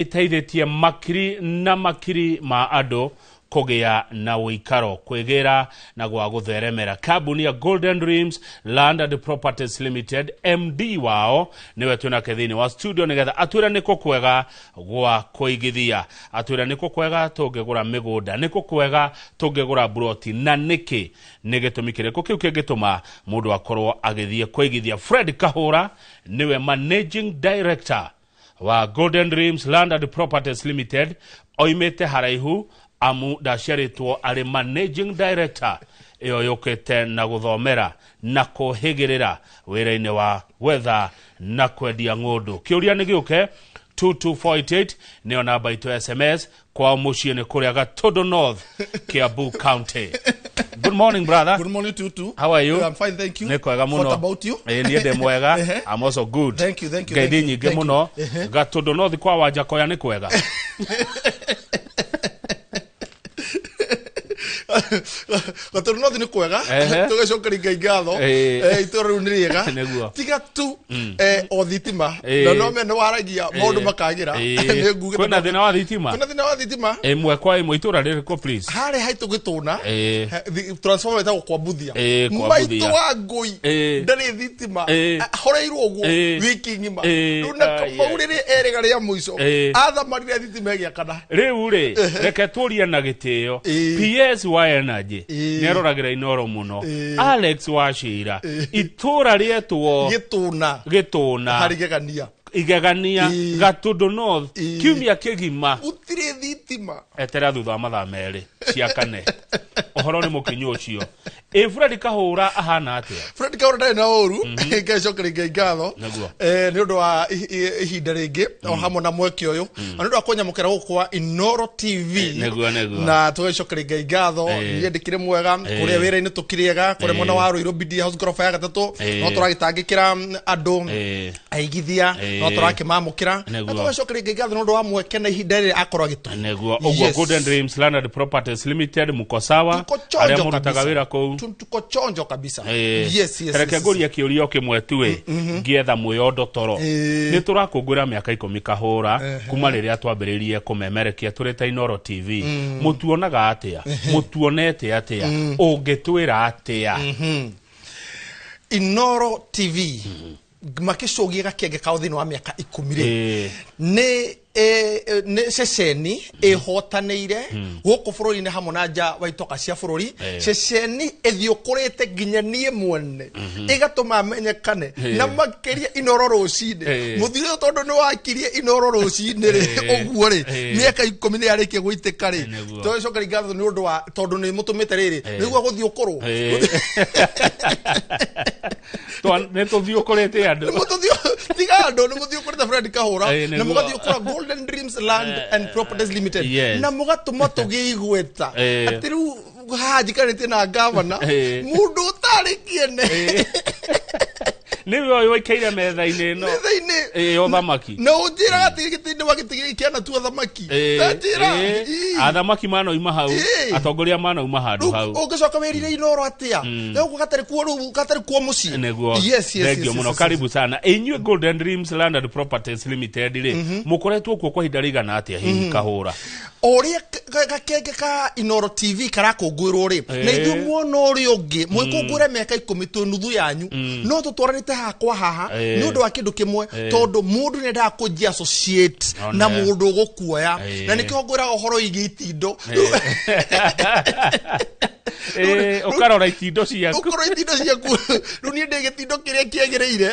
Ĩteithĩtie makiri na makiri ma andũ kũgĩa na ũikaro, kwĩgĩra na gwa gũtheremera. Kambuni ya Golden Dreams Land and Properties Limited, MD wao nĩwe twĩnake thĩinĩ wa studio nĩgetha atwĩre nĩkũ kwega gwa kũigithia, atwĩre nĩkũ kwega tũngĩgũra mĩgũnda, nĩkũ kwega tũngĩgũra mburoti, na nĩkĩ nĩ gĩtũmi kĩrĩkũ kĩu kĩngĩtũma mũndũ akorwo agĩthiĩ kũigithia. Fred Kahũra nĩwe Managing Director wa Golden Dreams Land and Properties Limited, oimĩte haraihu amu ndaciarĩtwo arĩ managing director. Ĩyo yũkĩte na gũthomera na kũhĩgĩrĩra wĩra-inĩ wa gwetha na kwendia ng'ũndũ. Kĩũria nĩ gĩũke 22488 nĩyo namba itũ ya SMS. Kwao mũciĩ nĩ kũrĩa Gatũndũ North, Kiambu County. Good morning, brother. Good morning to you too. How are you? I'm fine, thank you. Nĩ kwega mũno. What about you? Ĩĩ, niĩ ndĩ mwega. Ehe. I'm also good. Thank you, thank you, Ngeithi thank you, nyingĩ thank you. mũno. Ehe. Gatũndũ North kwa Wanjakoya nĩ kwega. Gatũndũ North nĩ kwega. Ehe. Tũgacokeria Ngai ngatho. Ĩĩ. Itũũra rĩu nĩ rĩega. Nĩguo. Tiga tu o thitima. Ĩĩ. Na no mene waragia maũndũ makagĩra. Ĩĩ. Nĩ ngugĩte Kwĩna thĩna wa thitima? Kwĩna thĩna wa thitima. Ĩmwe kwa ĩmwe itũũra rĩrĩkũ, please? Harĩa haitũ gĩtũna. Ĩĩ. Transformer ĩtagwo kwa Mbuthia. Ĩĩ, kwa Maitũ Mbuthia. wa ngũi. Ĩĩ. Ndarĩ thitima. Ĩĩ. Ahoreirwo ũguo Ĩĩ. wiki ng'ima. Ĩĩ. Rĩu na Ai, kamau ai. rĩrĩa erĩga rĩa mũico. Ĩĩ. Athamarire thitima ĩgĩakana. Rĩu rĩ, reke tũrie na gĩtĩo. Ĩĩ. PS wa Energy Ĩĩ. nĩ aroragĩra Inoro mũno. Ĩĩ. Alex Wachira, itũũra rĩetwo Gĩtũna. Gĩtũna. Harĩ igegania. Igegania. Ĩĩ. Gatũndũ North. Ĩĩ. Kiumia kĩgima. Gũtirĩ thitima. Etera thutha wa mathaa merĩ ciakane. Ũhoro nĩ mũkinyu ũcio. Ĩ Fred Kahũra ahana atĩa? Fred Kahũra ndarĩ na ũru. Ngai Ngai ngatho. Nĩguo. Nĩ ũndũ wa ihinda rĩngĩ o hamwe na mweke ũyũ. Na nĩ ũndũ wa kũnyamũkĩra gũkũ kwa Inoro TV. Nĩguo, nĩguo. Na tũgacokeria Ngai ngatho. Niĩ ndĩkĩrĩ mwega. Kũrĩa wĩra-inĩ tũkĩrĩega, kũrĩa mwena wa Ruiru BD House ngoroba ya gatatũ. No tũragĩtangĩkĩra andũ aigithia, no tũrakĩmamũkĩra. Nĩguo. Na tũgacokeria Ngai ngatho nĩ ũndũ wa mweke na ihinda rĩrĩa akorwo agĩtũhe. Nĩguo. Ũguo Yes. Golden Dreams Land and Properties Limited muko sawa? Tuko chonjo Arĩa mũrutaga kabisa. wĩra kũu? Tuko chonjo kabisa. Yes, yes, Reke yes, ngũrie kĩũria o kĩmwe tu ĩ, ngĩetha mwĩondo toro. Nĩ tũrakũngũĩra mĩaka 10 Kahũra kuma rĩrĩa twambĩrĩirie kũmemerekia tũrĩ ta Inoro TV. Mũtuonaga atĩa? Mũtuonete atĩa? Ũngĩtwĩra atĩa? Inoro TV makĩcũgia gakenge kao thĩinĩ wa mĩaka 10 rĩ, nĩ nĩ ceceni ĩhotanĩire gũkũ bũrũri-inĩ hamwe na nja wa itoka cia bũrũri, ceceni ĩthiũkũrĩte nginya niĩ mwene ĩgatũma menyekane na makĩria Inoro rũcinĩ. Mũthiri ũyũ tondũ nĩ wakirie Inoro rũcinĩ rĩ, ũguo rĩ, mĩaka 10 nĩ yarĩkia gũitĩka rĩ. Tũgĩcokeria ngatho nĩ ũndũ wa tondũ nĩ mũtũmĩte rĩrĩ nĩguo gũthiũkũrwo. Nĩ tũthiũkũrĩte andũ. Tiga andũ, nĩ mũthiũkũrĩte Fred Kahũra na mũgathiũkũra Golden Dreams Land and Properties Limited na mũgatũma tũgĩe igweta atĩ rĩu haha njikarĩtie na gavana mũndũ ũtarĩ kĩene. Nĩwe ũyũ waikaire metha-inĩ ĩno. Metha-inĩ. Ĩĩ, ũthamaki. Na ũnjĩraga atĩ gĩtĩ-inĩ wa gĩtĩ gĩkĩ kĩanatua thamaki. Ta njĩra. Ii. Athamaki manoima hau. Atongoria manoima handũ Rĩu hau. ũngĩcoka wĩrire Inoro atĩa rĩu gatarĩ kuo, rĩu gatarĩ kuo mũciĩ? Nĩguo. Yes, Thank you yes, mũno. Karibu sana inyuĩ Golden Dreams Land and Properties Limited rĩ, mũkoretwo kuo kwa ihinda rĩigana atĩa hihi, Kahũra? O ũrĩa gakenge ka Inoro TV karakũngũĩrwo rĩ, na ithuĩ mwona ũrĩa ũngĩ mwĩkũngũĩre mĩaka 10 twĩ nuthu yanyu, no tũtwaranĩte haha kwa haha nĩ ũndũ wa kĩndũ kĩmwe, tondũ mũndũ nĩ endaga kũnjia associate One. na mũndũ ũgũkuoya. Na nĩkĩo ngwĩraga ũhoro wĩgiĩ itindo. Ũkarora itindo ciaku. Ũkorwo itindo ciaku, rĩu niĩ ndĩ gĩtindo kĩrĩa kĩagĩrĩire.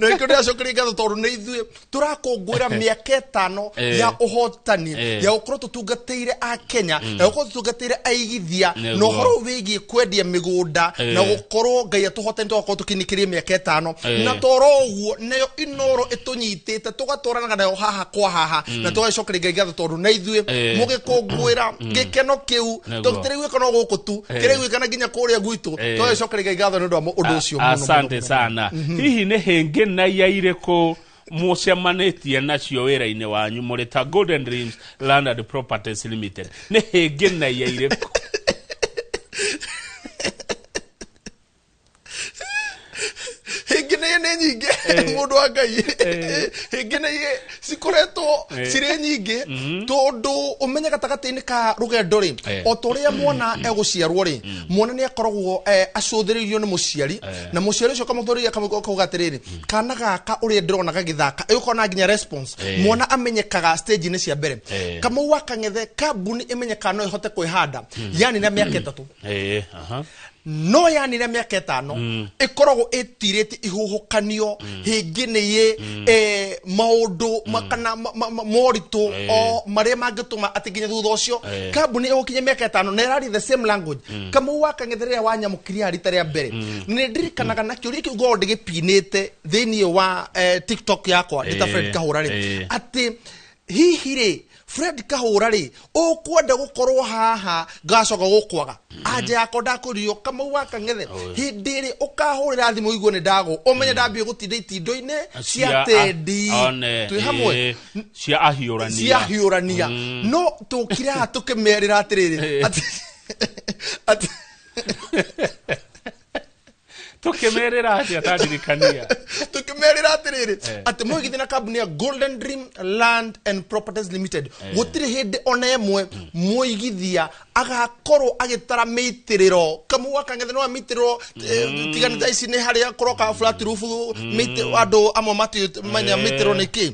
Na nĩkĩo ndĩracokeria ngatho tondũ nĩ ithuĩ tũrakũngũĩra mĩaka 5 ya ũhotani, ya gũkorwo tũtungatĩire a Kenya, ya gũkorwo tũtungatĩire aigithia na ũhoro wĩgiĩ kwendia mĩgũnda, na gũkorwo Ngai atũhotani tũgakorwo tũkinyĩkĩrie mĩaka 5. Na toro ũguo nayo Inoro ĩtũnyitĩte tũgatwaranaga nayo haha kwa haha, na tũgacokeria Ngai ngatho tondũ na ithuĩ mũgĩkũngũĩra gĩkeno kĩu tũtirĩguĩka no gũkũ tu, kĩraiguĩkana nginya kũrĩa gwitũ. Tũgacokeria Ngai ngatho nĩ ũndũ wa ũndũ ũcio mũno, mũno, Asante mũno. sana. Hihi nĩ hĩngĩ na ia irĩkũ mũcemanĩtie nacio wĩra-inĩ wanyu mũrĩ ta Golden Dreams Land and Properties Limited? Nĩ hĩngĩ na ia irĩkũ? Hĩngĩ nĩ nyingĩ. Mundu wa Ngai, hĩngĩ nĩ cikoretwo cirĩ nyingĩ, tondũ ũmenye gatagatĩ-inĩ ka rũgendo rĩ, o ta ũrĩa mwana egũciarwo rĩ, mwana nĩ akoragwo acũthĩrĩirio nĩ mũciari, na mũciari ũcio akamũthũrĩria, akauga atĩrĩrĩ, kana gaka ũrĩa ndĩrona gagĩthaka, ĩgũkorwo nginya response. Mwana amenyekaga stage-inĩ cia mbere. Kamau wa Kang'ethe, kambuni ĩmenyekaga no ĩhote kwĩhanda yani na mĩaka 3. No yani na mĩaka 5 ĩkoragwo ĩtirĩtie ihuhũkanio, hĩngĩ nĩ maũndũ kana moritũ o marĩa mangĩtũma atĩ nginya thutha ũcio kambuni ĩgũkinya mĩaka 5 na ĩraria the same language. Kamau wa Kang'ethe, rĩrĩa wanyamũkirie rita rĩa mbere, nĩ ndirikanaga na kĩũria kĩu ngorwo ndĩgĩpinĩte thĩinĩ wa TikTok yakwa ndĩ ta Fred Kahũra rĩ, atĩ hihi rĩ, Fred Kahũra rĩ, ũkwenda gũkorwo haha ngacoka gũkwaga anja yakwa? Ndakũrio, Kamau wa Kang'ethe, hĩndĩ ĩrĩ ũkahũrĩra thimũ igue nĩ ndagwo, ũmenye ndambie gũtinda itindo-inĩ cia tendi. One, twĩ hamwe. Cia ahiũrania. Cia hiũrania. No tũkire haha tũkĩmerĩra atĩrĩrĩ, atĩ Tũkĩmerĩra atĩa? Tandirikania. Tũkĩmerĩra atĩrĩrĩ, atĩ mũigithia na kambuni ya Golden Dream Land and Properties Limited, gũtirĩ hĩndĩ ona ĩmwe mũigithia agakorwo agĩtara mĩitĩrĩro. Kamau wa Kang'ethe, no mĩitĩrĩro tigana thaa ici nĩ harĩa kũroka flat roof, andũ amwe matimenya mĩitĩrĩro nĩ kĩ.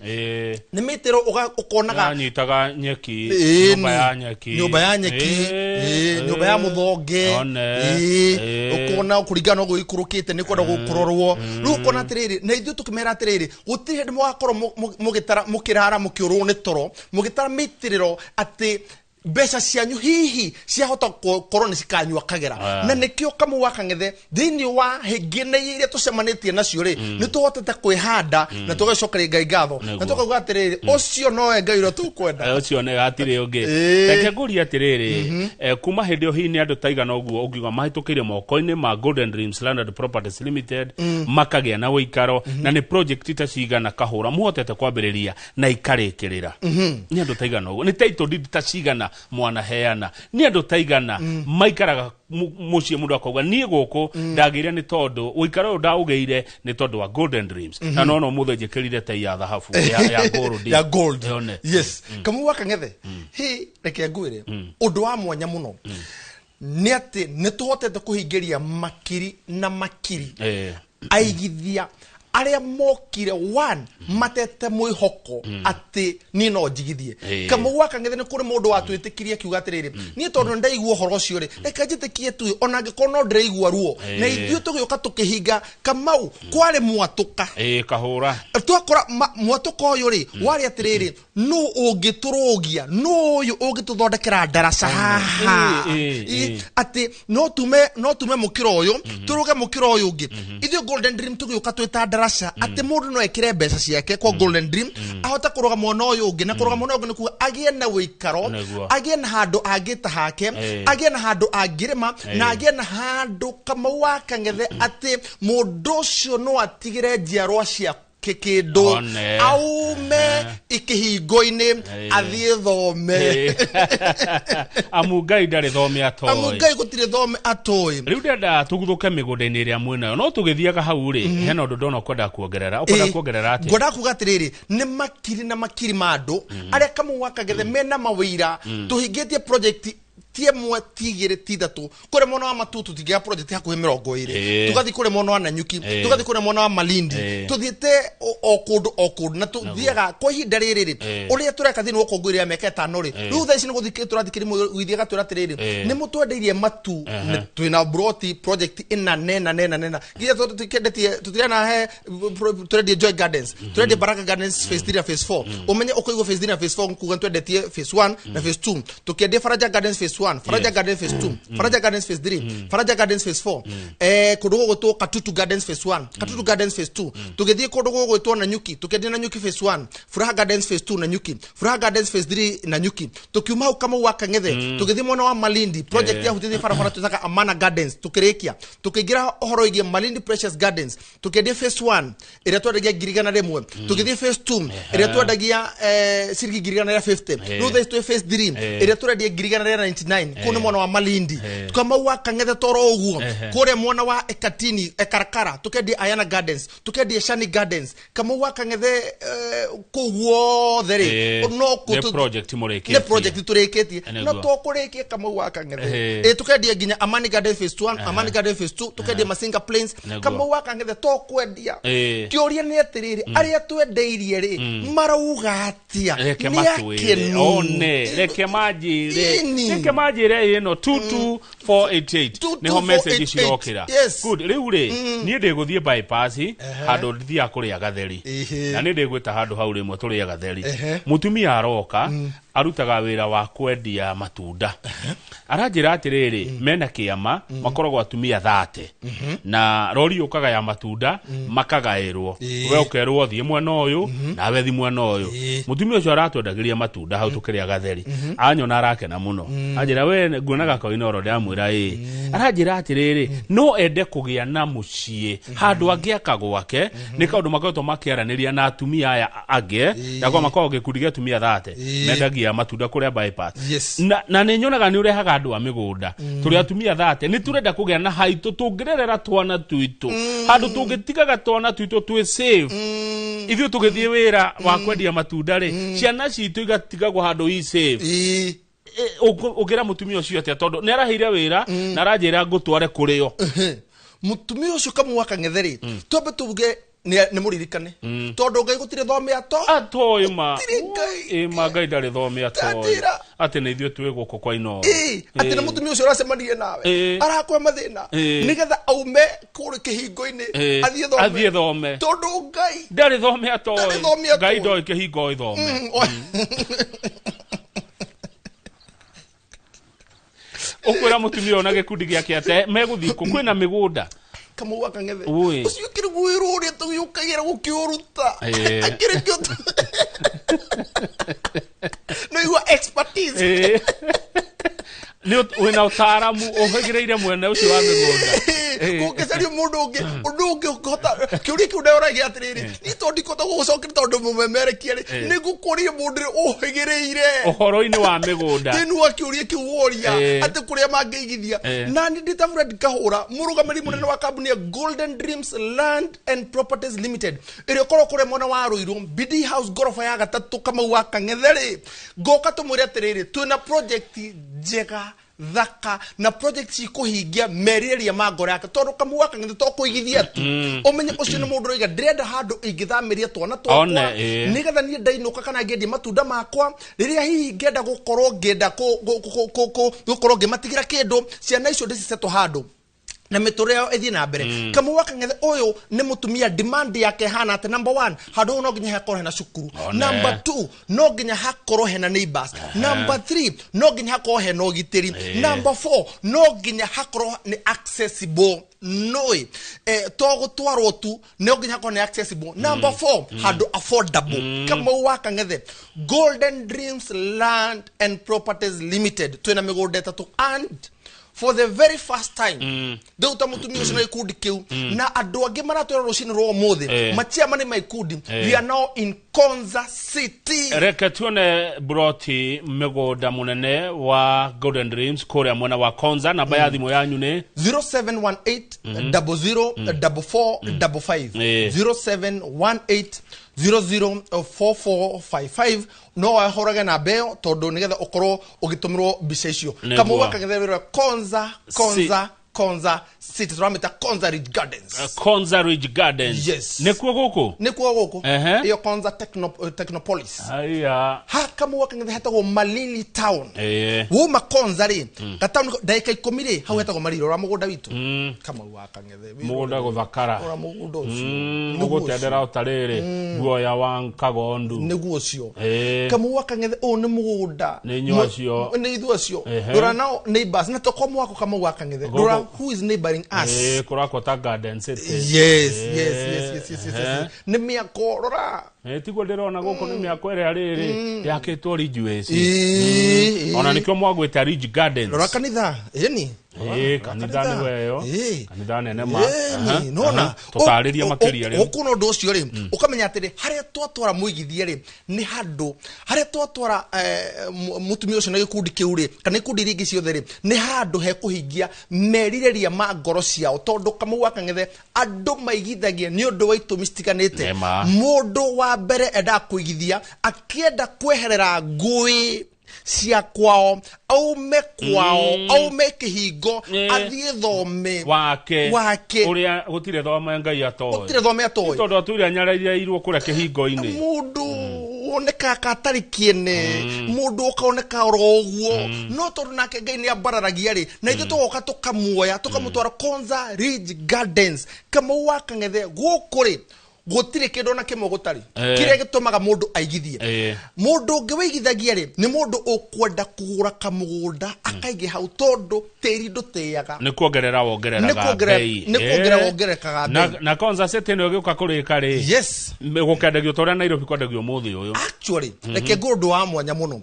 Nĩ mĩitĩrĩro ũkonaga Yanyitaga nyeki. Nyũmba ya nyeki. Nyũmba ya nyeki, nyũmba ya mũthonge. One. Ũkona kũringana na ũguo ikũrũkĩte nĩ kwenda gũkũrorwo. Rĩu ũkona atĩrĩrĩ, na ithuĩ tũkĩmera atĩrĩrĩ, gũtirĩ hĩndĩ mũgakorwo mũgĩtara, mũkĩrara mũkĩũrwo nĩ toro mũgĩtara mĩitĩrĩro, atĩ mbeca cianyu hihi ciahota gũkorwo nĩ cikanyua kagera. Na nĩkĩo, Kamau wa Kang'ethe, thĩinĩ wa hĩngĩ na iria tũcemanĩtie nacio rĩ, nĩ tũhotete kwĩhanda na tũgacokeria Ngai ngatho na tũkauga atĩrĩrĩ, ũcio nowe Ngai ũrĩa tũkwenda. Ũcio nĩ hatirĩ ũngĩ. Reke ngũrie atĩrĩrĩ, kuma hĩndĩ ĩyo, hihi nĩ andũ taigana ũguo ũngiuga mahĩtũkĩire moko-inĩ ma Golden Dreams Land and Properties Limited makagĩa na ũikaro, na nĩ project ta cigana, Kahũra, mũhotete kwambĩrĩria na ikarĩkĩrĩra? Nĩ andũ taigana ũguo? Nĩ title deed ta cigana mwanaheana? Nĩ andũ taigana maikaraga mũciĩ mũndũ akauga, niĩ gũkũ ndagĩire nĩ tondũ ũikaro ũyũ ndaũgĩire nĩ tondũ wa Golden Dreams, na no mũthĩ njĩkĩrire tai ya thahabu ya gold? Ya gold. Yone. Yes, Kamau wa Kang'ethe, hi reke ngwĩre ũndũ wa mwanya mũno nĩ atĩ nĩ tũhotete kũhingĩria makiri na makiri aigithia arĩa mokire one matete mwĩhoko atĩ niĩ no njigithie. Kamau wa Kang'ethe, nĩ kũrĩ mũndũ watwĩtĩkirie akiuga atĩrĩrĩ, niĩ tondũ nĩ ndaigua ũhoro ũcio rĩ, reke njĩtĩkie tu ona angĩkorwo no ndĩraigua ruo. Na ithuĩ tũgĩũka tũkĩhinga, Kamau, kwarĩ mwatũka. Kahũra. Twakora mwatũka ũyũ rĩ, warĩ atĩrĩrĩ, nũ ũngĩtũrũgia, nũ ũyũ ũngĩtũthondekera ndaraca haha? Atĩ no tume mũkĩra ũyũ tũrũge mũkĩra ũyũ ũngĩ. Ithuĩ Golden Dream tũgĩũka twĩta ndaraca, atĩ mũndũ no ekĩre mbeca ciake kwa Golden Dream ahote kũrũga mwena ũyũ ũngĩ, na kũrũga mwena ũyũ ũngĩ nĩ kuga agĩe na ũikaro, agĩe na handũ angĩta hake, agĩe na handũ angĩrĩma, na agĩe na handũ, Kamau wa Kang'ethe, atĩ mũndũ ũcio no atigĩre njiarwa ciake kĩndũ. One. Aume ikĩhingo-inĩ athiĩ thome. Amu Ngai ndarĩ thome amu atoĩ. Ngai gũtirĩ thome atoĩ. Rĩu ndĩrenda tũguthũke mĩgũnda-inĩ ĩrĩa mwĩnayo, no tũgĩthiaga hau rĩ, hena ũndũ ndona ũkwenda kuongerera. Ũkwenda kuongerera atĩa? Ngwenda kuga atĩrĩrĩ, nĩ makiri na makiri ma andũ arĩa, Kamau wa Kang'ethe, mena mawĩira tũhingĩtie project ti ĩmwe, ti igĩrĩ, ti ithatũ. Kũrĩa mwena wa Matu tũtingĩaga project hakuhĩ 20. Tũgathiĩ kũrĩa mwena wa Nanyuki, tũgathiĩ kũrĩa mwena wa Malindi, tũthiĩte o kũndũ o kũndũ, na tũthiaga kwa ihinda rĩrĩ rĩ, ũrĩa tũreka thĩinĩ wa ũkũngũĩri ya mĩaka 5 rĩ, rĩu thaa ici nĩ gũthiĩ tũrathiĩ kĩrĩmũgithia gatwĩra atĩrĩrĩ, nĩ mũtwendeirie Matu, twĩna broti project ĩna nena nena nena nginya tũkendetie tũtiranahe. Tũrendie Joy Gardens, tũrendie Baraka Gardens phase 3 na phase 4. Ũmenye ũkũigua phase 3 na phase 4 kuga twendetie phase 1 na phase 2. Tũkĩendia Faraja Gardens phase 1, Faraja Gardens phase 2, Faraja Gardens phase 3, Faraja Gardens phase 4, kũndũ gũgwĩtwo Katutu Gardens phase 1, Katutu Gardens phase 2. Tũgĩthiĩ kũndũ gũgwĩtwo Nanyuki, tũkĩendia Nanyuki phase 1, Furaha Gardens phase 2 Nanyuki, Furaha Gardens phase 3 Nanyuki. Tukiuma hau, Kamau wa Kang'ethe, tũgĩthiĩ mwena wa Malindi, project yahutĩtie barabara twĩtaga Amana Gardens. Tũkĩrĩkia tũkĩingĩra ũhoro wĩgiĩ Malindi Precious Gardens, tũkĩendia phase 1 ĩrĩa twendagia 100,000. Tũgĩthiĩ phase 2 ĩrĩa twendagia ciringi 150,000. Rĩu thaa ici twĩ phase 3 ĩrĩa tũrendia 199,000. 9 kũu nĩ mwena wa Malindi. Kamau wa Kang'ethe toro ũguo kũrĩa mwena wa Ekatini, Ekarakara, tũkendia Ayana Gardens, tũkendia Shani Gardens. Kamau wa Kang'ethe kũu guothe rĩ, no nĩ project mũrĩkĩtie. Nĩ project tũrĩkĩtie. Nĩguo. No tũkũrĩkia Kamau wa Kang'ethe, ĩ tũkendia nginya Amani Garden phase 1, Amani Garden phase 2, tũkendia Masinga Plains. Kamau wa Kang'ethe tũkwendia. Kĩũria nĩ atĩrĩrĩ, arĩa twendeirie rĩ, marauga atĩa? Reke Nĩ matwĩre akenu. One, reke manjĩre. Ĩni. Reke manjĩre, ĩno 22488 nĩho message 22488. cirokĩra. Good. Rĩu rĩ, niĩ ndĩgũthiĩ bypass, handũ ndithiaga kũrĩa gatheri. Na nĩ ndĩgwĩta handũ hau rĩmwe tũrĩe gatheri. Mũtumia aroka, arutaga wĩra wa kwendia matunda, aranjĩra atĩrĩrĩ, mena kĩama, makoragwo atumia 30, na rori yũkaga ya matunda, makagaĩrwo. We ũkerwo thiĩ mwena ũyũ, nawe thi mwena ũyũ. Mũtumia ũcio aratwendagĩria matunda hau tũkĩrĩa gatheri, anyona arakena mũno, anjĩra, "We nguonaga Koinoro." Ndamwĩra ĩĩ. Aranjĩra atĩrĩrĩ, no ende kũgĩa na mũciĩ handũ angĩaka gwake. Nĩ kaũndũ makoretwo makĩaranĩria na atumia aya angĩ, ndakwa makoragwo gĩkundi gĩa atumia 30 mendagia matunda kũrĩa bypass. Na nĩ nyonaga nĩ ũrehaga andũ a mĩgũnda. Tũrĩ atumia 30, nĩ tũrenda kũgĩa na haitũ tũngĩrerera twana twitũ, handũ tũngĩtigaga twana twitũ twĩ safe. Ithuĩ tũgĩthiĩ wĩra wa kwendia matunda rĩ, ciana citũ igatigagwo handũ i safe. Ũngĩra mũtumia ũcio atĩa, tondũ nĩ araheire wĩra na aranjĩra ngũtware kũrĩ o? Mũtumia ũcio Kamau wa Kang'ethe rĩ, twambe tuge nĩ mũririkane, tondũ Ngai gũtirĩ thome ato. Atoĩ ma. Gũtirĩ Ngai. Ĩ ma, Ngai ndarĩ thome atoĩ. Ndanjĩra. Atĩ nĩ ithuĩ twĩ gũkũ kwa Inoro. Ĩ, atĩ nĩ mũtumia ũcio ũracemanirie nawe, arakũhe mathĩna nĩgetha aume kũrĩ kĩhingo-inĩ, athiĩ thome. Athiĩ thome. Tondũ Ngai ndarĩ thome atoĩ. Ndarĩ thome atoĩ. Ngai ndoĩ kĩhingo ĩthome. Ũkwĩra mũtumia ũyũ na gĩkundi gĩake atĩ megũthiĩ kũ kwĩna mĩgũnda? Kamau wa Kang'ethe, Ui. ũcio ũkĩrĩ wĩra ũrĩa tũgĩũkagĩra gũkĩũruta, akĩrĩ kĩo no igua expertise. Nĩ wĩna ũtaaramu ũhĩgĩrĩire mwene ũcio wa mĩgũnda. Gũngĩcario mũndũ ũngĩ, ũndũ ũngĩ ũngĩhota kĩũria kĩu ndeoragia atĩrĩrĩ, niĩ tondũ ndikũhota gũgũcokeria tondũ mũmemerekia rĩ, nĩ ngũkũria mũndũ ũrĩa ũhĩgĩrĩire ũhoro-inĩ wa mĩgũnda. Thĩinĩ wa kĩũria kĩu woria, atĩ kũrĩa mangĩigithia. Na nĩ ndĩ ta Fred Kahũra, mũrũgamĩrĩri mũnene wa kambuni ya Golden Dreams Land and Properties Limited, ĩrĩa ĩkoragwo kũrĩa mwena wa Ruiru, BD House, ngoroba ya gatatũ, Kamau wa Kang'ethe rĩ, ngoka tũmwĩre atĩrĩrĩ, twĩna project njega thaka na project cikũhingia merirĩria ma ngoro yake, tondũ Kamau wa Kang'ethe to kũigithia tu. Ũmenye ũcio nĩ mũndũ ũroiga, "Ndĩrenda handũ ingĩthamĩria twana twakwa, One, nĩgetha niĩ ndainũka kana ngĩendia matunda makwa, rĩrĩa hihi ngĩenda gũkorwo ngĩenda gũkorwo ngĩmatigĩra kĩndũ, ciana icio ndĩcicetwo handũ na mĩtũrĩre yao ĩthiĩ na mbere." Kamau wa Kang'ethe, ũyũ nĩ mũtumia demand yake hana atĩ number one, handũ hau no nginya hakorwo hena cukuru. Number two, no nginya hakorwo hena neighbors. Number three, no nginya hakorwo hena ũgitĩri. Number four, no nginya hakorwo nĩ accessible noĩ, to gũtwarwo tu, no nginya hakorwo nĩ accessible. Number four, handũ affordable. Kamau wa Kang'ethe, Golden Dreams Land and Properties Limited, twĩna mĩgũnda ĩtatũ, and for the very first time rĩu ta mũtumia ũcio na gĩkundi kĩu na andũ angĩ maratwĩra rũcinĩ rwa ũmũthĩ, machiamani ma ikundi, we are now in Konza City. Reke tuone broti, mĩgũnda mũnene wa Golden Dreams kũrĩa mwena wa Konza. Namba ya thimũ yanyu nĩ? 0718 00 44 55. 0718 004455, no wahũrage namba ĩyo tondũ nĩgetha ũkorwo ũgĩtũmĩrwo mbica icio. Kamau wa Kang'ethe, wĩra Konza, Konza, Konza City, tũramĩta Konza Ridge Gardens. Konza Ridge Gardens. Yes. Nĩkuo gũkũ? Nĩkuo gũkũ. Ĩyo Konza Technopolis. Aya. Ha Kamau wa Kang'ethe hetagwo Malili Town. Wuma Konza rĩ, gataũni ndagĩka 10 rĩ, hau hetagwo Malili. Ũra mũgũnda witũ, Kamau wa Kang'ethe. Mũgũnda gũthakara. Ũra mũgũnda ũcio. Nĩguo ũcio. Ũgũtendera o ta rĩrĩ guoya wa kagondu. Nĩguo ũcio. Kamau wa Kang'ethe, ũyũ nĩ mũgũnda. Nĩ inyuĩ acio. Nĩ ithuĩ acio. Rora nao neighbors na toko mwako, Kamau wa Kang'ethe. Rora who is neighboring us. Kũrakwo ta Garden City. Yes. Nĩ mĩako, rora. Tiguo ndĩrona gũkũ nĩ mĩako ĩrĩa rĩrĩ yakĩtwo Ridgeways. Ĩĩ. Ona nĩkĩo mwagwĩta Ridge Gardens. Rora kanitha ĩni. Kanitha nĩ weyo. Ĩĩ. Kanitha nene ma. Ĩĩ, nona Tũtarĩrie makĩria rĩu. Ũkuona ũndũ ũcio rĩ, ũkamenya atĩrĩ, harĩa twatwara mũigithia rĩ, nĩ handũ harĩa twatwara mũtumia ũcio na gĩkundi kĩu rĩ, kana ikundi iria ingĩ ciothe rĩ, nĩ handũ hekũhingia merirĩria ma ngoro ciao, tondũ Kamau wa Kang'ethe andũ maigithagia nĩ ũndũ wa itũmi citiganĩte. Nĩma. Mũndũ wa mbere endaga kũigithia akĩenda kweherera ngũĩ cia kwao, aume kwao, aume kĩhingo, athiĩ thome wake wake. Ũrĩa gũtirĩ thome Ngai atoĩ. Gũtirĩ thome atoĩ. Tondũ atũire anyaraireirwo kũrĩa kĩhingo-inĩ. Mũndũ wonekaga ka atarĩ kĩene, mũndũ ũkoneka oro ũguo, no tondũ nake Ngai nĩ ambararagia rĩ, na ithuĩ tũgoka tũkamuoya tũkamũtwara Konza Ridge Gardens. Kamau wa Kang'ethe, gũkũ rĩ gũtirĩ kĩndũ ona kĩmwe gũtarĩ kĩrĩa gĩtũmaga mũndũ aigithie. Mũndũ ũngĩ wĩigithagia rĩ, nĩ mũndũ ũkwenda kũgũra kamũgũnda akaige hau, tondũ tĩri ndũtĩaga. Nĩ kuongerera wongereraga Nĩ kuongerera- bei. Nĩ kuongerera wongerekaga bei. Na Konza City ĩno ĩgĩũka kũrĩka rĩ, gũkendagio ta ũrĩa Nairobi kwendagio ũmũthĩ ũyũ. Actually, reke ngũrũ ũndũ wa mwanya mũno.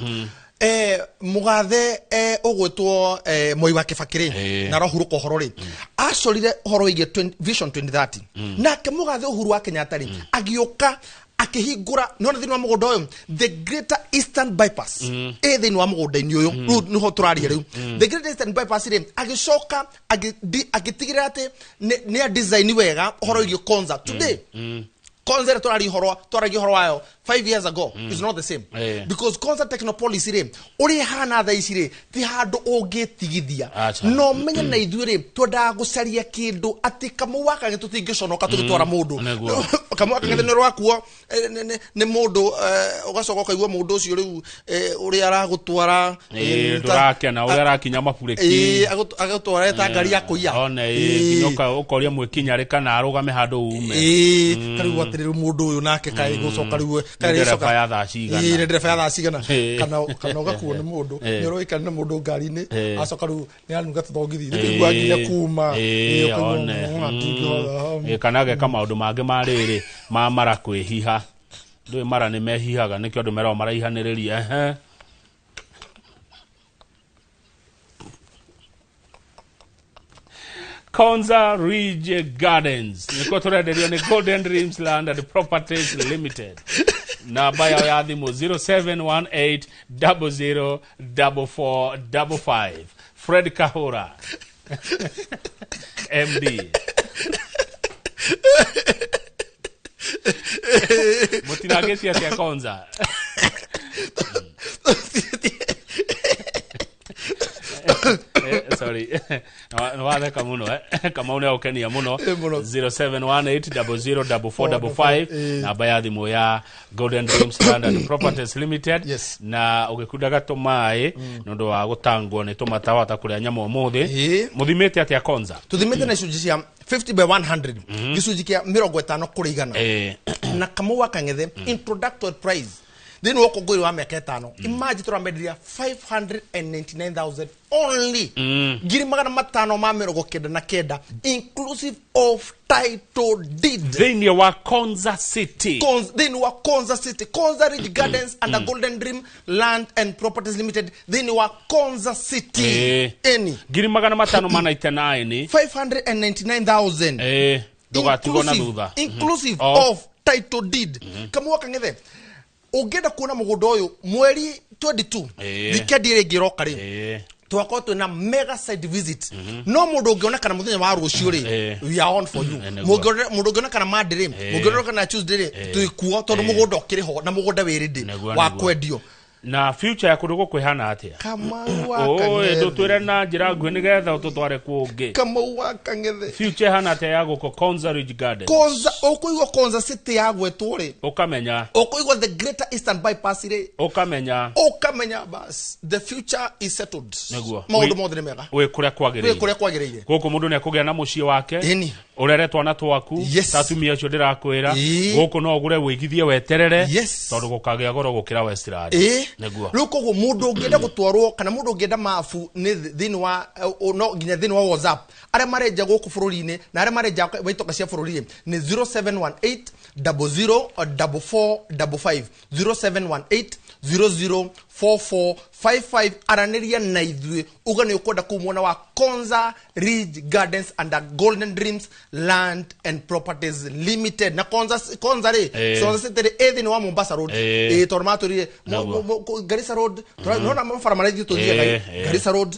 Mũgathe ũgwĩtwo Moi wa Kibaki rĩ, na arahurũka ũhoro rĩ, acorire ũhoro wĩgiĩ Vision 2030. Nake mũgathe Uhuru wa Kenyatta rĩ, agĩũka akĩhingũra, nĩwona thĩinĩ wa mũgũnda ũyũ, the Greater Eastern Bypass ĩ thĩinĩ wa mũgũnda-inĩ ũyũ. Rĩu nĩho tũraria rĩu, the Greater Eastern Bypass rĩ, agĩcoka agĩtigĩrĩra atĩ nĩ a design wega ũhoro wĩgiĩ Konza today. Konza ĩrĩa tũraria ũhoro, twaragia ũhoro wayo 5 years ago is not the same, because Konza Technopolis rĩ, ũrĩa ĩhana thaa ici rĩ, ti handũ ũngĩtigithia. Acha. No menye na ithuĩ rĩ, twendaga gũcaria kĩndũ atĩ Kamau wa Kang'ethe tũtingĩconoka tũgĩtwara mũndũ. Nĩguo. Kamau wa Kang'ethe nĩ rwakuo nĩ mũndũ, ũgacoka ũkaigua mũndũ ũcio rĩu, ũrĩa aragũtwara, Ndũrakena ũrĩa arakinya maburĩki. Agũtwara ta ngari ya kũiya. One, nginya ũkoria mwĩkinya rĩ kana arũgame handũ ume. Ĩĩ, karĩu atĩrĩ, rĩu mũndũ ũyũ nake kaĩ gũcoka rĩu Nĩ kaĩ ndereba rĩcoka ya thaa cigana? Ĩĩ, nĩ ndereba ya thaa cigana? Kana ũgakuo nĩ mũndũ, nĩ ũroikara na mũndũ ngari-inĩ, acoka rĩu nĩ anunga tũthogithi, rĩu kaigua nginya kuma. Ũkaigua, one. Ndingĩhota. Kana ageka maũndũ mangĩ ma rĩrĩ ma mara kwĩhiha. Ndũĩ mara nĩ mehihaga, nĩkĩo andũ meragwo maraihanĩrĩria. Ehe. Konza Ridge Gardens nĩkuo tũrenderio nĩ Golden Dreams Land and Properties Limited. Namba yao ya thimũ 0718004455. Fred Kahura, MD. Mũtinangĩtie atĩa Konza? Sorry, nĩ watheka mũno, eh. Kamau nĩ agũkenia mũno. Mũno. 0718004455, namba ya thimũ ya Golden Dreams Land and Properties Limited. Na ũgĩkundaga tũmaĩ nĩ ũndũ wa gũtangwo nĩ tũmatawata kũrĩa nyama ũmũthĩ. Mũthimĩte atĩa Konza? Tũthimĩte na icunjĩ cia 50 by 100, gĩcunjĩ kĩa 50 kũrĩ 100. Na Kamau wa Kang'ethe, introductory price thĩinĩ wa ũkũngũĩri wa mĩaka 5, imagine tũramenderia 599,000 only, 599,000, inclusive of title deed. Thĩinĩ wa Konza City. Thĩinĩ wa Konza City, Konza Ridge Gardens and the Golden Dream Land and Properties Limited, thĩinĩ wa Konza City. Eni. 599,000. 599,000. Ndũgatigwo na thutha. Inclusive Of of title deed. Kamau wa Kang'ethe, ũngĩenda kuona mũgũnda ũyũ mweri 22, weekend ĩrĩa ĩngĩ ĩroka rĩ, twakorwo twĩna mega site visit. No mũndũ ũngĩonekana mũthenya wa rũciũ rĩ, we are on for you. Nĩguo. Mũndũ ũngĩonekana Monday rĩ, mũngĩonekana Tuesday rĩ, twĩkuo, tondũ mũgũnda ũkĩrĩ ho na mũgũnda wĩ ready wa kwendio. Na future ya kũndũ gũkũ ĩhana atĩa? Kamau wa Oi, Kang'ethe. ndũtwĩre na njĩra nguhĩ nĩgetha tũtware kũngĩ. Kamau wa Kang'ethe. Future ĩhana atĩa ya gũkũ Konza Ridge Gardens? Konza, ũkũigua Konza City yagwetwo rĩ, ũkamenya, ũkũigua the Greater Eastern Bypass rĩ, ũkamenya, ũkamenya bas, the future is settled. Maũndũ mothe nĩ mega. Wĩ kũrĩa Wĩ kwagĩrĩire. kũrĩa kwagĩrĩire. Gũkũ mũndũ nĩ akũgĩa na mũciĩ wake, ũrere twana twaku, ta atumia acio ndĩrakwĩra. Gũkũ no ũgũre wĩigithie weterere, tondũ gũkagĩa goro gũkĩra Westland. Nĩguo. Rĩu koguo mũndũ ũngĩenda gũtwarwo kana mũndũ ũngĩenda mabu nĩ thĩinĩ wa no nginya thĩinĩ wa WhatsApp, arĩa marenja gũkũ bũrũri-inĩ na arĩa marenja wa itoka cia bũrũri nĩ 0718 004455, 0718 00. 4455. Aranĩria na ithuĩ uga nĩ ũkwenda kũu mwena wa Konza Ridge Gardens under Golden Dreams Land and Properties Limited. Na Konza, Konza rĩ, Konza City rĩ, ĩ thĩinĩ wa Mombasa Road. Ĩ tondũ matwĩrire Garissa Road, nona mabara marĩa ithuĩ tũthiaga, Garissa Road,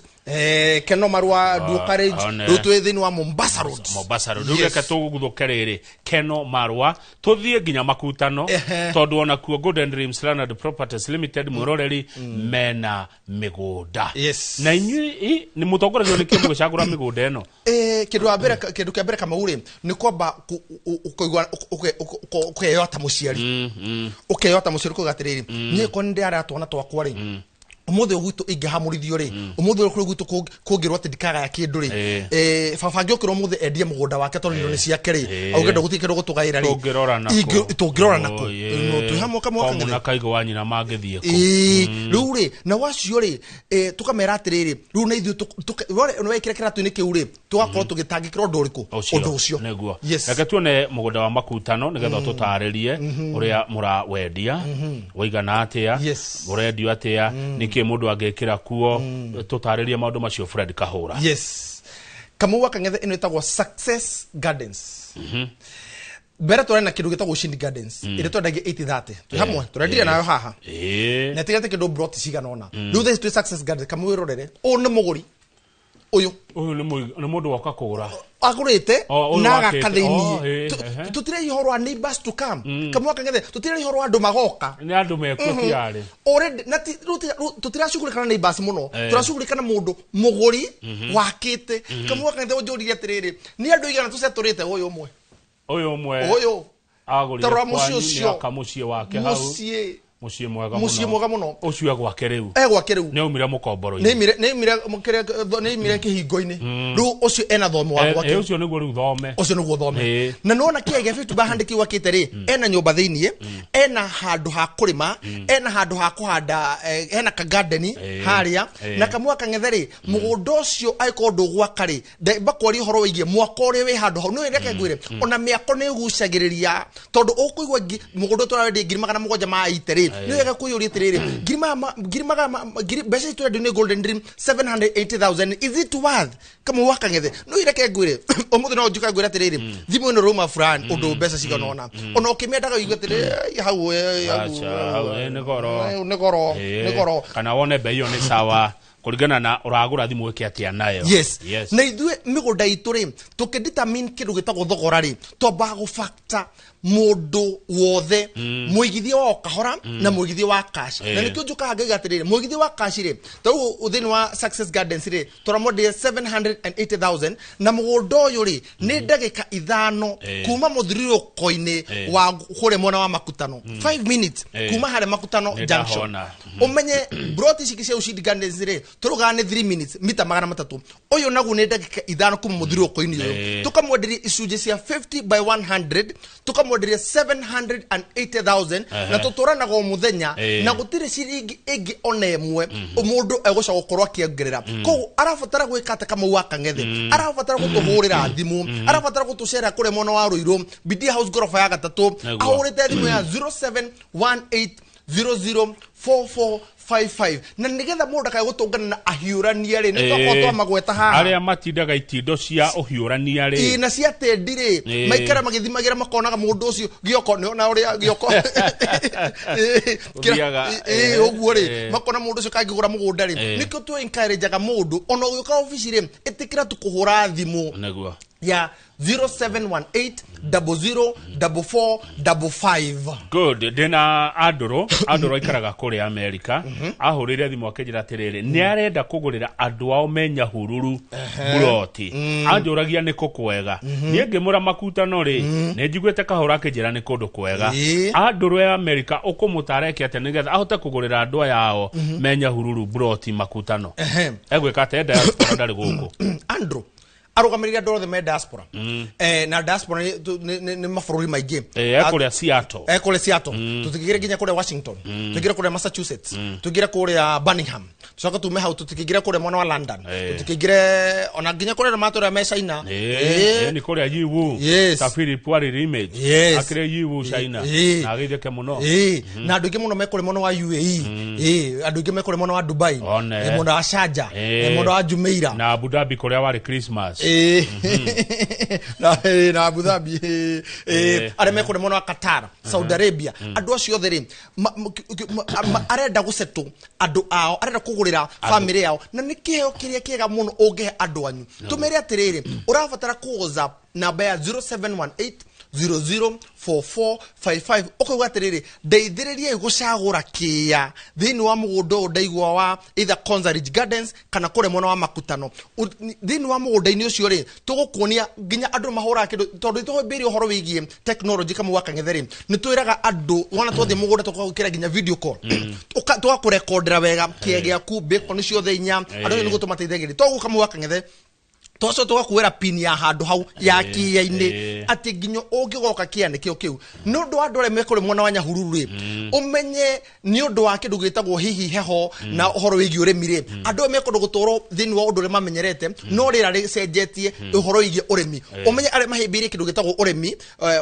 Keno Marua, Dual Carriage, rĩu twĩ thĩinĩ wa Mombasa Road. Mombasa Road. Rĩu reke tũguthũke rĩrĩ Keno Marwa, tũthiĩ nginya Makutano, tondũ ona kuo Golden Dreams Land and Properties Limited, mwĩroreri, mena mĩgũnda. Na inyuĩ nĩ mũtongoragio nĩ kĩ mũgĩcagũra mĩgũnda ĩno? Kĩndũ wa mbere, kĩndũ kĩa mbere, Kamau rĩ, nĩ kwamba ũkaigua ũkeyoa ta mũciari, ũkeyoa ta mũciari ũkauga atĩrĩrĩ, niĩ ko nĩ ndĩrarera twana twakwa rĩ, ũmũthĩ ũyũ gwitũ ingĩhamũrithio rĩ, ũmũthĩ ũyũ kũrĩ gwitũ kũngĩrwo atĩ ndikagaya kĩndũ rĩ, baba angĩũkĩra ũmũthĩ endie mũgũnda wake tondũ indo nĩ ciake rĩ, auge ndũgũtirĩ kĩndũ gũtũgaĩra rĩ, Tũngĩrora nakũ? Tũngĩrora nakũ? No, twĩ hamwe, Kamau Kwa Kang'ethe. Mũna Kaigũ wa nyina mangĩthiĩ kũ? Ĩĩ, rĩu rĩ, na wacio rĩ, tũkamera atĩrĩrĩ, rĩu na ithuĩ nĩwekĩra kĩratũ-inĩ kĩu rĩ, tũgakorwo tũgĩtangĩkĩra ũndũ ũrĩkũ, ũndũ ũcio. Nĩguo. Yes. Reke tuone mũgũnda wa Makutano nĩgetha tũtarĩrie ũrĩa mũrawendia, ũigana atĩa, ũrendio atĩa, nĩkĩ mũndũ angĩkĩra kuo. Tũtarĩrie maũndũ macio, Fred Kahũra. Yes, Kamau wa Kang'ethe, ĩno ĩtagwo Success Gardens. Mbere tũrarĩ na kĩndũ gĩtagwo Ushindi Gardens, ĩrĩa twendagia 8030. Twĩ hamwe, tũrendirie nayo haha na ĩtigĩte kĩndũ broti cigana ũna. Rĩu thaa ici twĩ Success Gardens. Kamau, wĩrorere, ũyũ nĩ mũgũri ũyũ. Ũyũ nĩ mũndũ woka kũgũra. Agũrĩte Oh, ũyũ na wakĩte. agaka thĩiniĩ. Oh, Tũtirĩ ũhoro wa neighbors to come, Kamau wa Kang'ethe, tũtirĩ ũhoro wa andũ magoka. Nĩ andũ mekuo tiarĩ. Already na rĩu rĩu tũtiracugurĩka na neighbors mũno, tũracugurĩka na mũndũ mũgũri wakĩte. Kamau wa Kang'ethe, ũnjũririe atĩrĩrĩ, nĩ andũ igana tũcetũrĩte ũyũ ũmwe? Ũyũ ũmwe Ũyũ agũrire Tarora mũciĩ kwanyu, ũcio. nĩ aka mũciĩ wake hau. Mũciĩ. Mũciĩ mwega. Mũciĩ mwega mũno. Ũcio egwake rĩu. Egwake rĩu. Nĩ aumire mũkomboro-inĩ. Nĩaimire kĩhingo-inĩ. Rĩu ũcio ena thome wa gwake. Ũcio nĩguo rĩu thome. Ũcio nĩguo thome. Na nona kĩaya gĩa 50 by 100 kĩu akĩte rĩ, ena nyũmba thĩiniĩ, ena handũ ha kũrĩma, ena handũ ha kũhanda, hena kagadeni harĩa. Na Kamau Kang'ethe rĩ, mũgũnda ũcio angĩkorwo ndũgwaka rĩ, bakwaria ũhoro wĩgiĩ mwako ũrĩa wĩ handũ hau. Nĩũĩ, reke ngwĩre, ona mĩako nĩ ĩgucagĩrĩria, tondũ ũkũigua mũgũnda ũyũ tũrawendia 780,000 rĩ, nĩ wega kwĩyũria atĩrĩrĩ, ngiri magana ma- ngiri magana ma- ngiri mbeca ici tũrendio nĩ Golden Dream 780,000, is it worth? Kamau wa Kang'ethe, no ireke ngwĩre, ũmũthĩ no njuka ngwĩre atĩrĩrĩ, thimũ ĩno rũma fulani ũndũ mbeca cigana ũna, ona ũkĩmĩendaga ũigue atĩrĩ, hau hau, Acha, hau, nĩ goro. Nĩ goro. Nĩ goro. Kana wone mbei ĩyo nĩ sawa kũringana na ũragũra thimũ ĩke atĩa nayo. Yes. Na ithuĩ mĩgũnda itũ rĩ, tũkĩdetermine kĩndũ gĩtagwo thogora rĩ, twambaga gũbacta mũndũ wothe, mũigithia wa o kahora na mũigithia wa cash. Na nĩkĩo njũkaga ngaiga atĩrĩrĩ, mũigithia wa cash rĩ, ta rĩu thĩinĩ wa Success Gardens rĩ, tũramwenderia 780,000, na mũgũnda ũyũ rĩ, nĩ ndagĩka 5 kuma mũthiũrũrũko-inĩ wa kũrĩa mwena wa Makutano, 5 minutes kuma harĩa Makutano Nĩ junction. ndahona. Ũmenye broti ici cia Ushindi Gardens rĩ, tũraugaga nĩ 3 minutes, mita 300. Ũyũ naguo nĩ ndagĩka 5 kuma mũthiũrũrũko-inĩ ũyũ. Tũkamwenderia icunjĩ cia 50 by 100, tũkamwenderia 780,000, na tũtũranaga o mũthenya, na gũtirĩ ciringi ĩngĩ ona ĩmwe mũndũ egũcoka gũkorwo akĩongerera. Koguo arabatara gwĩka atĩ, Kamau wa Kang'ethe, arabatara gũtũhũrĩra thimũ, arabatara gũtũcera kũrĩa mwena wa Rũirũ, Bidia House, ngoroba ya gatatũ. Nĩguo. Ahũrĩte thimũ ya 0718 004455, na nigetha mũndũ ndakae gũtũngana na ahiũrania rĩ, nĩ twakorwo twamagweta haha. Arĩa matindaga itindo cia ũhiũrania rĩ. Ĩ, na cia tendi rĩ, maikara magĩthimagĩra, makonaga mũndũ ũcio gĩoko nĩona ũrĩa gĩoko Ũthiaga, ũguo rĩ, makona mũndũ ũcio kangĩgũra mũgũnda rĩ. Nĩkĩo tũ encourageaga mũndũ ona ũgĩũka obici rĩ, ĩtĩkĩra tu kũhũra thimũ ya 0718 00 44 55. Good. Ndĩna andũrũ, andũrũ aikaraga kũrĩa Amerika, ahũrĩire thimũ akĩnjĩra atĩrĩrĩ, nĩ arenda kũgũrĩra andũ ao me Nyahururu buroti. Anjũragia nĩ kũ kwega. Niĩ ngĩmũra Makutano rĩ, nĩ njiguĩte Kahũra akĩnjĩra nĩ kũndũ kwega. Andũrũ ya Amerika, ũkũmũtara eke atĩa nĩgetha ahote kũgũrĩra andũ aya ao me Nyahururu buroti Makutano? Egwĩka atĩa? Diaspora, ndarĩ gũkũ. Andrew arũgamĩrĩire andũ othe me diaspora, na diaspora nĩ mabũrũri maingĩ. Ekũrĩa Seattle. Kũrĩa Seattle, tũtingĩre nginya kũrĩa Washington, tũingĩre kũrĩa Massachusetts, tũingĩre kũrĩa Birmingham. Tucoke tume hau tũtikĩingĩre kũrĩa mwena wa London. Eh. Tũtikĩingĩre ona nginya kũrĩa matũrĩa me China. Nĩ kũrĩa Yiwu. Yes. Ta Philip Wariri image. Yes. Akĩrĩ Yiwu China. Na agĩtheke mũno. Ĩĩ, na andũ aingĩ mũno me kũrĩa mwena wa UAE. Ĩĩ, andũ aingĩ me kũrĩa mwena wa Dubai. One. Ĩĩ, mwena wa Sharjah. Ĩĩ. Ĩĩ, mwena wa Jumeirah. Na Abu Dhabi kũrĩa warĩ Christmas. Ĩĩ. Na ĩĩ, na Abu Dhabi. Ĩĩ, ĩĩ. Ĩĩ. Arĩa me kũrĩa mwena wa Qatar, Saudi Arabia, andũ acio othe rĩ, arenda gũsetũ andũ ao, arenda kũgũrĩra famĩlĩ yao, na nĩ kĩheo kĩrĩa kĩega mũno ũngĩhe andũ anyu. Tũmere atĩrĩrĩ, ũrabatara kũ WhatsApp namba ya 0718 004455, ũkauga atĩrĩrĩ, ndeithĩrĩriai gũcagũra kĩĩa thĩinĩ wa mũgũnda ũyũ ndaigua wa either Konza Ridge Gardens kana kũrĩa mwena wa Makutano. Thĩinĩ wa mũgũnda-inĩ ũcio rĩ, tũgũkuonia nginya andũ mahũraga kĩndũ, tondũ tũhĩmbĩirie ũhoro wĩgiĩ technology kamwe wa Kang'ethe rĩ, nĩ twĩraga andũ wona twathiĩ mũgũnda tũgagwĩkĩra nginya video call, tũgakũrekondera wega kĩea gĩaku, bacon ciothe inya, andũ acio nĩguo tũmateithagĩrĩria. Toguo kamwe wa Kang'ethe tocio tũgakuĩra pin ya handũ hau ya kĩĩa-inĩ, atĩ nginya ũngĩgoka kĩea nĩkĩo kĩu. Nĩ ũndũ wa andũ arĩa me kũrĩ mwena wa Nyahururu rĩ, ũmenye nĩ ũndũ wa kĩndũ gĩtagwo hihi heho na ũhoro wĩgiĩ ũrĩmi rĩ, andũ aya mekwenda gũtwarwo thĩinĩ wa ũndũ ũrĩa mamenyerete, no rĩera rĩcenjetie ũhoro wĩgiĩ ũrĩmi. Ũmenye arĩa mahĩmbĩirie kĩndũ gĩtagwo ũrĩmi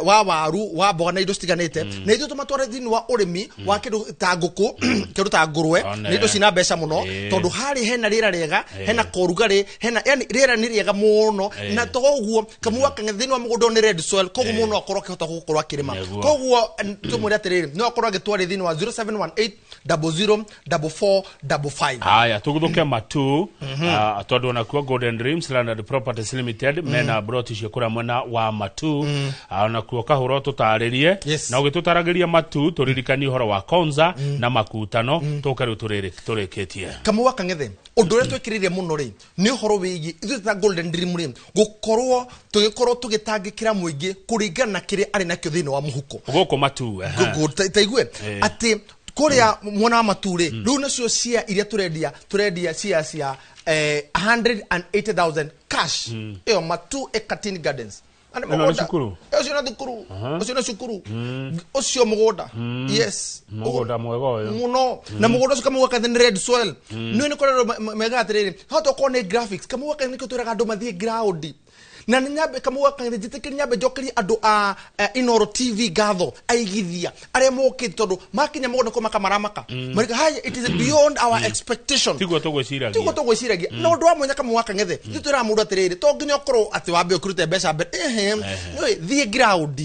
wa waru, wa mboga na indo citiganĩte, na ithuĩ tũmatware thĩinĩ wa ũrĩmi wa kĩndũ ta ngũkũ, kĩndũ ta ngũrwe, One. na indo cina mbeca mũno, tondũ harĩ hena rĩera rĩega, hena korugarĩ, hena yani rĩera nĩ rĩega mũno. Na toguo kamua kang'ethe thĩinĩ wa mũgũnda nĩ red soil, koguo mũndũ no akorwo akĩhota gũkorwo akĩrĩma. Nĩguo. Koguo tũmwĩre atĩrĩrĩ, no akorwo agĩtwarĩ thĩinĩ wa 0718 00 44 55. Haya, tũguthũke matu, tondũ onakuo Golden Dreams Land and Properties Limited mena broti cio kũrĩa mwena wa Matu. Onakuo kahũro tũtarĩrie. Yes. Na ũgĩtũtaragĩria Matu, tũririkanie ũhoro wa Konza na Makutano, tũke rĩu tũrĩkĩtie. Kamau wa Kang'ethe, ũndũ ũrĩa twĩkĩrĩire mũno rĩ nĩ ũhoro wĩgiĩ ithuĩ ta Golden Dream rĩ, gũkorwo tũgĩkorwo tũgĩtangĩkĩra mũingĩ kũringana na kĩrĩa arĩ nakĩo thĩinĩ wa mũhuko. Gũkũ Matu, ehe. Ta igue atĩ kũrĩa mwena wa Matu rĩ, rĩu nacio cia iria tũrendia cia 180,000 cash, ĩyo Matu Ekatini Gardens. Na nĩ Ĩno nĩ mũgũnda. cukuru? Ũcio nĩ thukuru, ũcio nĩ cukuru, ũcio mũgũnda, yes. Mũgũnda mwega ũyũ. Mũno. Na mũgũnda ũcio kamau gaka nĩ red soil. Nĩ kũrĩa mega atĩrĩrĩ, hota okorwo nĩ graphics, kamau gaka nĩkĩo twĩraga andũ mathiĩ ground. Na nĩ nyambe kamau gaka njĩtĩkĩrie nyambe njokerie andũ a Inoro TV ngatho, aigithia arĩa mokĩte, tondũ makinya mũgũnda kũu makamaramaka marika haya, it is beyond our expectation. Tiguo tũgwĩciragia. Tiguo tũgwĩciragia. Na ũndũ wa mwanya kamau gaka ng'ethe, ithuĩ twĩraga mũndũ atĩrĩrĩ, to nginya ũkorwo atĩ wambe ũkĩrute mbeca mbere, ehe, nĩũĩ, thiĩ ground.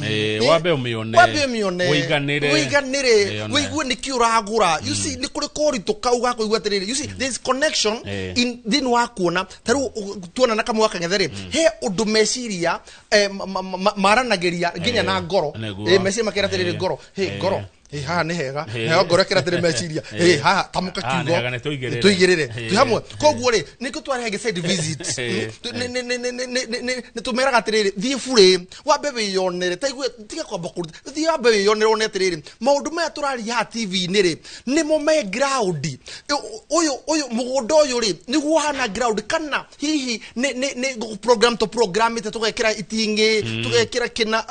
Wambe ũmĩone. Wambe ũmĩone. Ũiganĩre. Ũiganĩre. One. Ũigue nĩkĩ ũragũra. You see, nĩ kũrĩ koritũ kau ga kũigua atĩrĩrĩ, you see, there is connection in thĩinĩ wa kuona. Ta rĩu tuona na kamau gaka ng'ethe rĩ, he ũndũ meciria maranagĩria nginya na ngoro. Nĩguo. Meciria makera atĩrĩrĩ, ngoro he ngoro. Haha nĩ hega. Nayo ngoro ĩkĩra atĩrĩ meciria, haha tamũka Haha nĩ kiugo. hega, nĩ tũigĩrĩre. Tũigĩrĩre twĩ hamwe. Koguo rĩ, nĩkĩo twarehe site visit. Nĩ tũmeraga atĩrĩrĩ, thiĩ burĩ wambe wĩyonere, ta igue tiga kwamba kũruta, thiĩ wambe wĩyonere, wone atĩrĩrĩ, maũndũ maya tũraria haha TV-inĩ rĩ, nĩmo me ground. Ũyũ mũgũnda ũyũ rĩ, nĩguo ũhana ground, kana hihi nĩ program to programĩte, tũgekĩra itingĩ, tũgekĩra kĩna,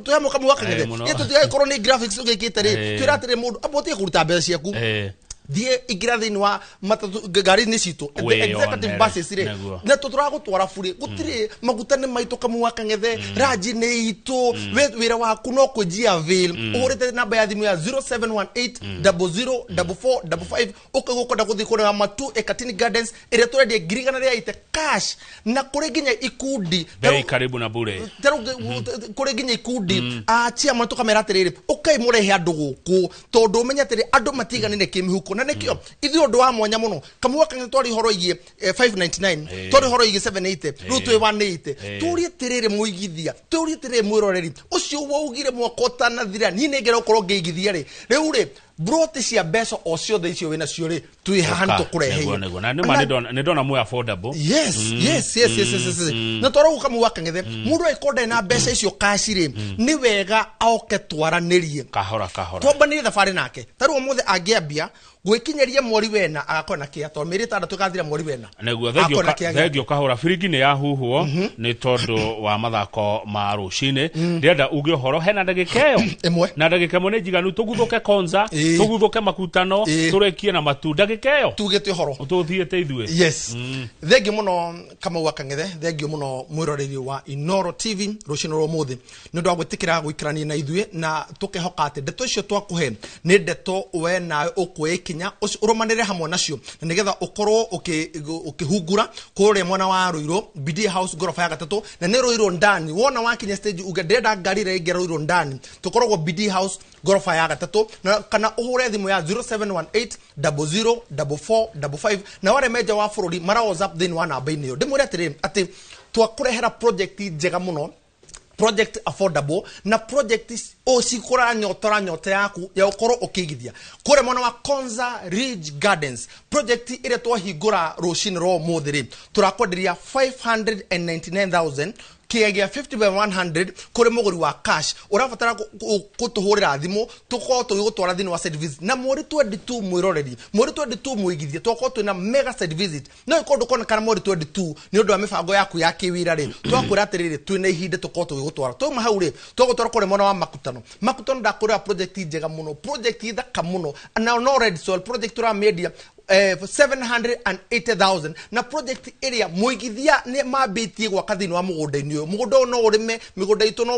twĩ hamwe kamwe gakang'ethe. Mũno. Tũtigagĩkorwo nĩ graphics tũgĩkĩte rĩ, twĩra atĩrĩ, mũndũ amba ũtige kũruta mbeca ciaku, thiĩ ingĩra thĩinĩ wa matatũ ngari-inĩ citũ, the Wĩyonere. executive buses rĩ, Nĩguo. na tũragũtwara burĩ, gũtirĩ maguta, nĩ maitũ kamwe wa Kang'ethe, ranji nĩ itũ. We wĩra waku no kũnjia avail ũhũrĩte namba ya thimũ ya 0718 00 44 55, ũkaigua ũkwenda gũthiĩ kũrĩa Matu Ekatini Gardens ĩrĩa tũrendia 180,000 cash, na kũrĩ nginya ikundi. Bei karibu na bure. Tarĩu kũrĩ nginya ikundi a chairman, tũkamera atĩrĩrĩ, ũkai mũrehe andũ gũkũ, tondũ ũmenye atĩrĩ, andũ matiganĩre kĩmĩhuko. Na nĩkĩo ithuĩ ũndũ wa mwanya mũno kamwe gaka twari ũhoro igie 599, twari ũhoro igie 780, rĩu twĩ 180. Tũrie atĩrĩrĩ mũigithia, tũrie atĩrĩrĩ mwĩroreri ũcio waugire mwaka ũtanathira niĩ nĩngera gũkorwo ngĩigithia rĩ, rĩu rĩ broti cia mbeca o ciothe icio wĩna cio rĩ, twĩ haha nĩ Nĩguo. tũkũreheire. Nĩguo na nĩma nĩ ndona mwĩ affordable. Yes. Na twarwo kamwe wa Kang'ethe, mũndũ angĩkorwo ndarĩ na mbeca icio kaci rĩ, nĩ wega oke twaranĩrie. Kahora kahora. Twambanĩrie thabarĩ nake. Ta rĩu ũmũthĩ angĩambia gwĩkinyĩria mweri wena agakorwo na kĩa, tondũ mĩeri 6 ĩgathira mweri wena. Nĩguo. Akorwo Thengio na kĩa gĩake. Thengio kahũra, biringi nĩ yahuhwo nĩ tondũ wa mathako ma rũcinĩ. Ndĩrenda uge ũhoro hena ndagĩka ĩyo. Ĩmwe. Na ndagĩka ĩmwe nĩ njiganu tũguthũke Konza. Tũguthũke makutano, tũrĩkie na matu ndagĩka ĩyo tugĩte ũhoro tũthiĩte ithuĩ. Yes, thengiũ mũno Kamau wa Kang'ethe, thengiũ mũno mwĩroreri wa Inoro TV rũcinĩ rwa ũmũthĩ nĩ ũndũ wa gwĩtĩkĩra gũikarania na ithuĩ, na tũkehoka atĩ ndeto icio twakũhe nĩ ndeto we nawe ũkuoya ikinya ũrũmanĩre hamwe nacio, na nĩgetha ũkorwo ũkĩhungura kũrĩa mwena wa Ruiru, BD House ngoroba ya gatatũ, na nĩ Ruiru ndani. Wona wakinya stage uge ndĩrenda ngari ĩrĩa ĩngĩ Ruiru ndani, tũkoragwo BD House ngoroba ya gatatũ, na kana ũhũre thimũ ya 0718 00 44 55, na warĩa menja wa bũrũri mara WhatsApp thĩinĩ wa namba-inĩ ĩyo. Ndĩmwĩre atĩrĩrĩ atĩ twakũrehera project njega mũno, project affordable, na project cikũranyotora nyota yaku ya ũkorwo ũkĩigithia kũrĩa mwena wa Konza Ridge Gardens. Project ĩrĩa twahingũra rũcinĩ rwa ũmũthĩ rĩ, tũrakwenderia 599,000 kĩgĩa gĩa 50 by 100 kũrĩ mũgũri wa cash. Ũrabatara gũtũhũrĩra thimũ, tũkorwo tũgĩgũtwara thĩinĩ wa site visit na mweri 22. Mwĩroreri, mweri 22 mũigithia tũgakorwo twĩna mega site visit. No ĩkorwo ndũkonekana mweri 22 nĩ ũndũ wa mĩbango yaku ya kĩwĩra rĩ, twakwĩra atĩrĩrĩ, twĩna ihinda tũkorwo tũgĩgũtwara. Twauma hau rĩ, twagũtwara kũrĩa mwena wa Makutano. Makutano ndakwĩra project njega mũno, project thaka mũno, na no red soil project tũramĩendia 780,000, na project ĩrĩa mũigithia nĩ mambĩtie gwaka thĩinĩ wa mũgũnda-inĩ ũyũ. Mũgũnda ũyũ no ũrĩme, mĩgũnda itũ no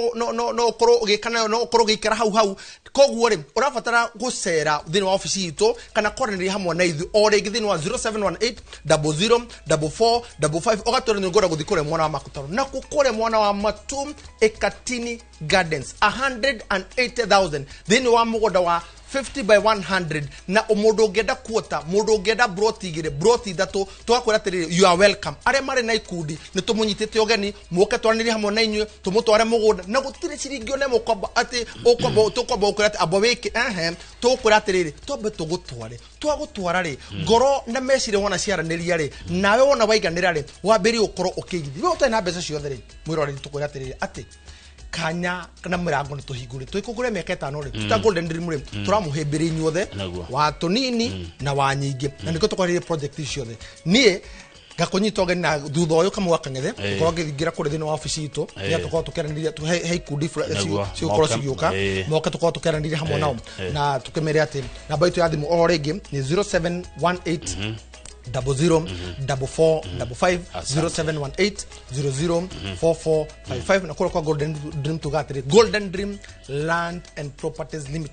ũkorwo ũgĩka nayo, no ũkorwo ũgĩikara hau hau. Koguo rĩ, ũrabatara gũcera thĩinĩ wa obici itũ kana kwaranĩria hamwe na ithuĩ o rĩngĩ thĩinĩ wa 0718 00 44 55, ũgatwĩra nĩ ũngĩenda gũthiĩ kũrĩa mwena wa Makutano. Na kũrĩa mwena wa Matum Ekatini Gardens, 180,000 thĩinĩ wa mũgũnda wa 50 by 100, na mũndũ ũngĩenda kuota, mũndũ ũngĩenda broti igĩrĩ, broti ithatũ, tũgakwĩra atĩrĩrĩ, you are welcome. Arĩa marĩ na ikundi nĩ tũmũnyitĩte ũgeni, mũke twaranĩrie hamwe na inyuĩ, tũmũtware mũgũnda, na gũtirĩ ciringi ona ĩmwe ũkwamba atĩ ũkwamba tũkwamba gũkwĩra atĩ amba wĩke ehe. Tũgũkwĩra atĩrĩrĩ, twambe tũgũtware. Twagũtwara rĩ, ngoro na meciria wona ciaranĩria rĩ, nawe wona waiganĩra rĩ, wambĩrĩrie gũkorwo ũkĩigithia. We ũtarĩ na mbeca ciothe rĩ, mwĩroreri, tũkwĩra atĩrĩrĩ atĩ kanya na mũrango nĩ tũhingũre, twĩkũngũre mĩaka 5 rĩ, tuta Golden Dream rĩ, tũramũhĩmbĩria inyuothe, Naguo. wa tũnini na wa nyingĩ, na nĩkĩo tũkwarĩrie project ici ciothe. Niĩ ngakũnyita ũgeni na thutha ũyũ Kamau wa Kang'ethe tũkorwo ngĩingĩra kũrĩa thĩinĩ wa obici itũ, nĩgetha tũkorwo tũkĩaranĩria he ikundi Naguo. cigũkorwo Moke. cigĩũka, moke tũkorwo tũkĩaranĩria hamwe nao, na tũkĩmere atĩ namba itũ ya thimũ o rĩngĩ nĩ 0718 00 44 55, 0718 00 44 55. Na kũrĩa kwa Golden Dream tuga atĩrĩ, Golden Dream Land and Properties Limited.